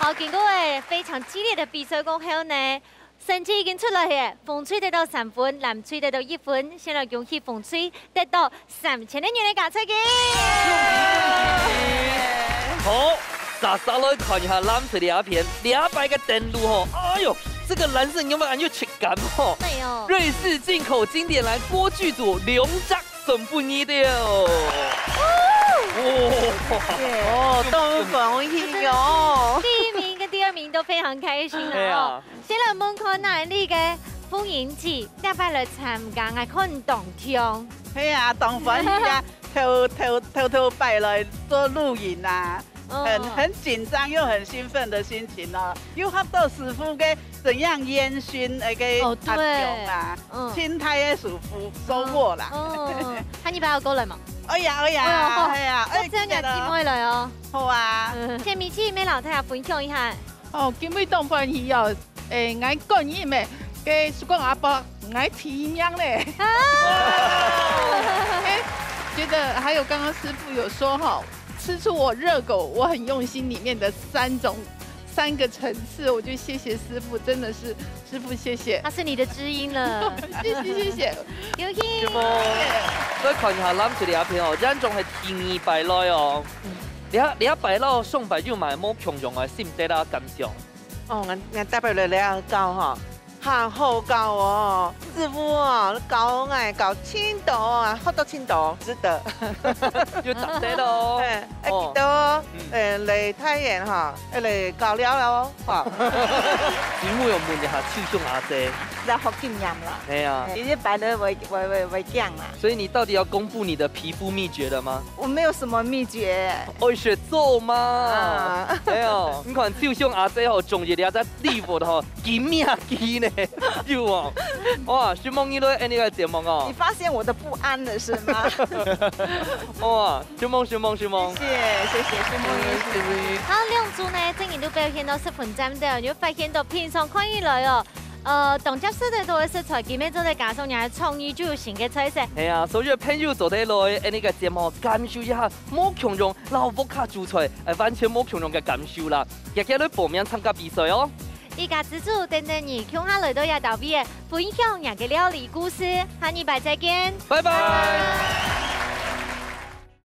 好，經過欸非常激烈的比賽過後呢， 成績已經出來咧，紅隊得到三分，藍隊得到一分。先來恭喜紅隊得到三千个銀个加菜金。好，煞煞來看一下藍隊這片，這擺个等路吼，哎喲，這個藍色牛肉恁有質感吼。對哦。瑞士進口經典藍鍋具組兩隻送分你兜。哦，當歡喜哦。第一名跟第二名都非常開心啊。對啊。 先來問看𠊎俚个鳳英姊，這擺來參加，𠊎看當暢。係啊，當歡喜啊！頭，頭，頭頭擺來做錄影啊，很，嗯。很緊張又很興奮的心情哦。又學到師傅个怎樣煙燻那個哦，對。鴨胸啊，嗯。盡大个收穫，收穫啦。嗯，嗯。下禮拜愛過來無？哎呀，哎呀，哎呀，哎呀，哎，這樣有機會來哦。好啊。嗯，前面去，摎大家分享一下。 哦，今晡日當歡喜哦！誒，𠊎感恩个，該叔公阿婆，𠊎第一名咧。啊！誒，覺得還有剛剛師傅有說哈，吃出我熱狗，我很用心裡面的三種，三個層次，我就謝謝師傅，真的是，師傅謝謝。他是你的知音了。謝謝，謝謝。恭喜！師傅，再看一下藍隊這片哦，這種係第二擺來哦。嗯。 這，這擺摎上擺有麼个無共樣个心得啊，感想？哦，𠊎，𠊎特別來這搞吼，好好搞哦，師傅哦，教𠊎教盡多啊，學到盡多，值得。有值得哦。哎，哎，哦。記得哦，嗯。哎，來太原哈，哎，來搞了哦，哈。師傅有問一下，手上阿姐。來學經驗啦。哎呀。哎，一般都會，會，會，會講啦。所以你到底要公布你的皮膚秘訣了嗎？ 我沒有什麼秘訣。愛食粥嘛。啊。哎喲，你看，就像阿姐吼，中意了這禮物吼，金命機呢，有哦。哇，承蒙你來恁呢个節目哦。你發現我的不安了是嗎？哇，承蒙，承蒙，承蒙。謝謝，謝謝，承蒙，謝謝。好，兩組呢，正經都表現到十分讚的，你會發現到平常看起來哦， 呃，當接受得到个食材，今晡日做得加上你个創意，就有新个菜色。係啊，所有个朋友做得來，恁呢个節目感受一下，無共樣，摎屋下煮菜，哎，完全無共樣个感受啦。遽遽來報名參加比賽哦。一家之煮，等等你，共下來到這搭位，分享你个料理故事，下禮拜再見。拜拜。拜拜。